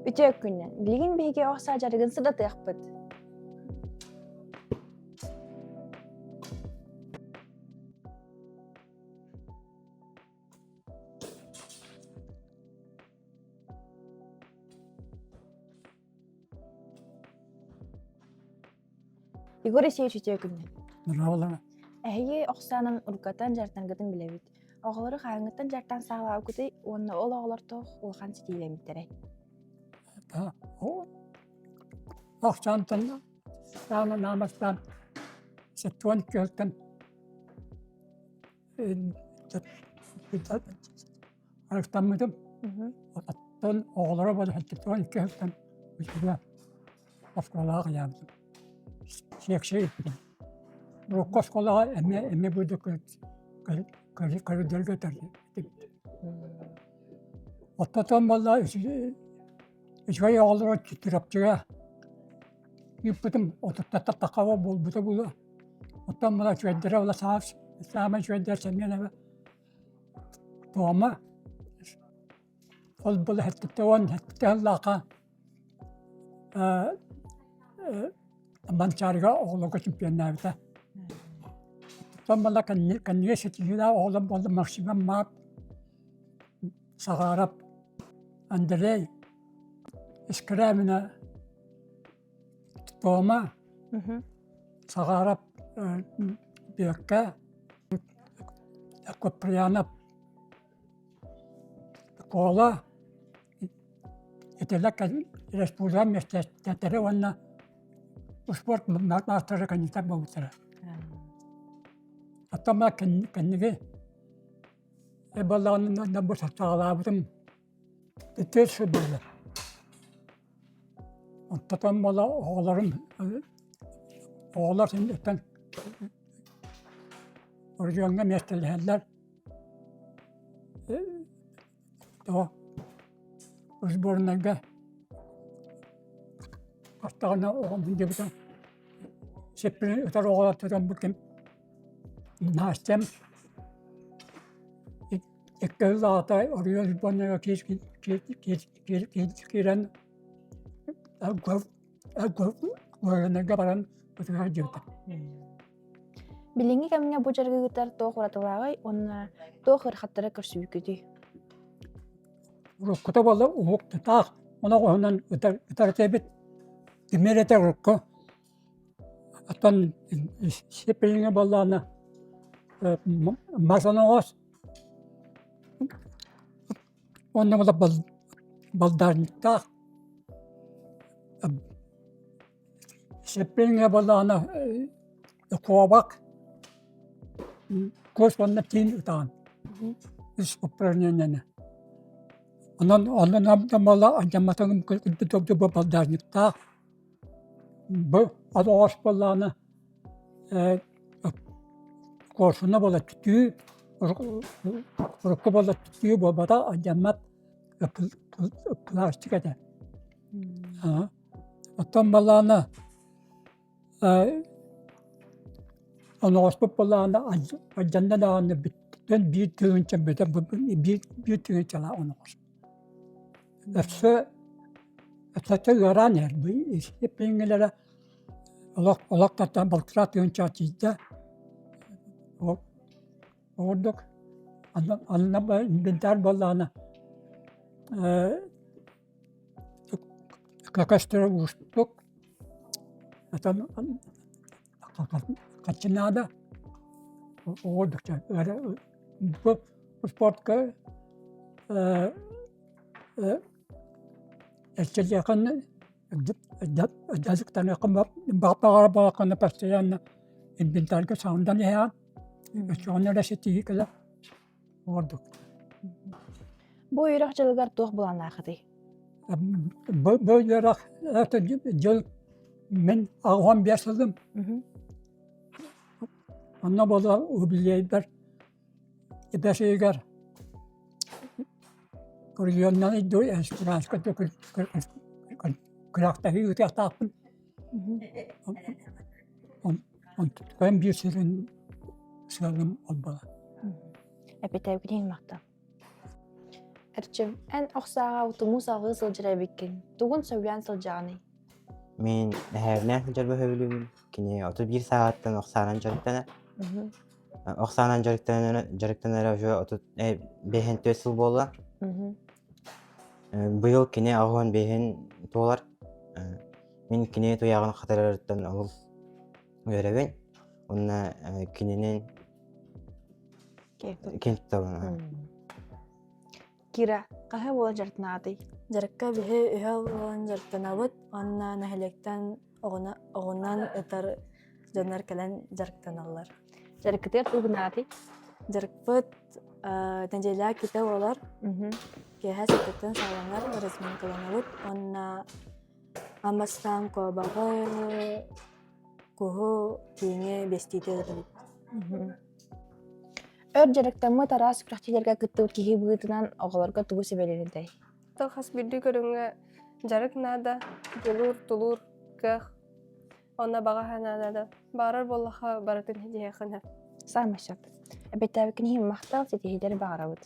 Үтүө күннэн! Билигин биһиги ох саа дьарыгын сырдатыахпыт. Егор Исеевич үтүө күннэн! Здравствуйте. Эһиги ох саанан уруккаттан дьарыктанаргытын билэбит. Оҕолору хаһааҥҥыттан дьарыктаан саҕалаабыккытый уонна ол оҕолор туох улахан ситиилэммиттэрэй? Охсаантан саана наамастаан сеттуон кыһылтан арыктаммытым. Оттон оҕолоро буола сеттуон кыһылтан оскуолаҕа кыйаабытым. Сиэксэ ыыппытым. Урукку оскуолаҕа эмиэ эмиэ бурдук көрүдүөргэ этибит. Оттотон буолла үчүгэй оҕолору Чурапчыга ыыппытым отуттаттан тахха буолбута буолуо. Оттон була үчүгэйдэрэ була саас саамай үчүгэйдэрэ Семенова Тома ол була сэттэ уон сыллаахха Манчаарыга оҕолорго чемпионнаабыта. Оттон буолла кэннигэ ситиһиилээх оҕолор буолла Максимов Марк, Саҕаарап Андрей, Искрэмина Тома, Саҕаарап Бүөккэ, Куприянов Кола Итилэ республика миэстэтэ уонна успуорт маастара кандидат буолбуттара. Оттон мына кэнниги буоллаҕына бу саҕалаабытым түөрт сыл буолла. Онтон буола оҕолорум оҕолор син оройуоҥҥа миэстэлэһэллэр. Тоҕо сборнайга астаҕына оҕом сылдьыбыта сиппин ытар оҕолор тутан бу ким Настям икки сыл оройуон сборнайга киирэн Горнайга баран ытыга сылдьыбыта. Билиҥҥи кэмҥэ бу дьарыгыгытар туох уратылааҕый уонна туох ыарахаттары көрсүбүккүтүй? Уруккута буолла уһуктатаах оноҕоһунан ытар ытар этибит. Тимир этэ урукку. Оттон сиппиҥҥэ буоллаҕына мас оноҕос уонна буола балдарниктаах Сиппиҥҥэ буоллаҕына куобах, кус уонна тииҥ ытаҕын үс упражнениены. Онон онон буолла алдьамматыгым балдаарньыктаах бу оҕус буоллаҕына куорсуна буола түтүү урукку буолла түтүү буолбатах алдьаммат пластик этэ. Оттон балаана оноҕоспут балаана алдьанна даҕаны бүттэн биир тыһыынча бүтэ биир биир тыһыынчалаах оноҕос. Өссө өссө ыараан иһэр бу иппиҥҥилэрэ олох олох таттан балтараа тыһыынчаҕа тиийдэ. Ордук анна инвентарь буоллаҕына Көстөр уустук, хаччы наада, бу спортка эрчиллиэххин дьарыктаныаххын баҕарбатаххына постоянно инвентарьга саҥардан иһэҕин, оччоҕуна эрэ ситиһии кэлэр. Ордук. Бу үөрэх дьылыгар туох былааннаахытый? Бу, бу үөрэх дьыл мин 85 сылым. Онно буола юбилейдар бэс ыйыгар регионнан эспиранска күрэхтэһии ыытыахтаахпын. Онтон биир сирин сыалым ол буолар. Эпитээбитин махтал. Эрчим, эн ох сааҕа утумуу салҕыы сылдьар эбиккин. Тугун сөбүлээн сылдьаҕыный? Мин эһээбинээн сылдьарбын сөбүлүүбүн. Кини 31 сааһыттан ох саанан дьарыктанар. Ох саанан дьарыктанара дьарыктанара уже 35 сыл буолла. Быйыл кини 85-ин туолар. Мин кини туйаҕын хатарарыттан олус үөрэбин. Уонна кинини киэн туттабын. Кира, хаһа буола дьарыктанаатый? Дьарыкка биһи үһэ буолан дьарыктанабыт уонна нэһилиэктэн оҕунан ытар дьоннор кэлэн дьарыктаналлар. Дьарыккытыгар тугунаатый? Дьарыкпыт нэдиэлэ китэ буолар. Киэһэ сэттиттэн саҕаланар разминкаланабыт уонна аан бастаан куобаҕы, куһу, тииҥи биэстиитэ ытабыт. Өр дьарыктаммыт араас күрэхтэһиилэргэ кыттыбыт киһи быһыытынан оҕолорго тугу сүбэлиир этэй? Хас биирдии көрүҥҥэ дьарык наада, дьулуур, тулуур, кыах Онно баҕа санаа наада. Баҕарар буоллахха барытын ситиһиэххин сөп. Саамай сөп. Эбэтээбиккин иһин махтал, ситиһиилэри баҕарабыт.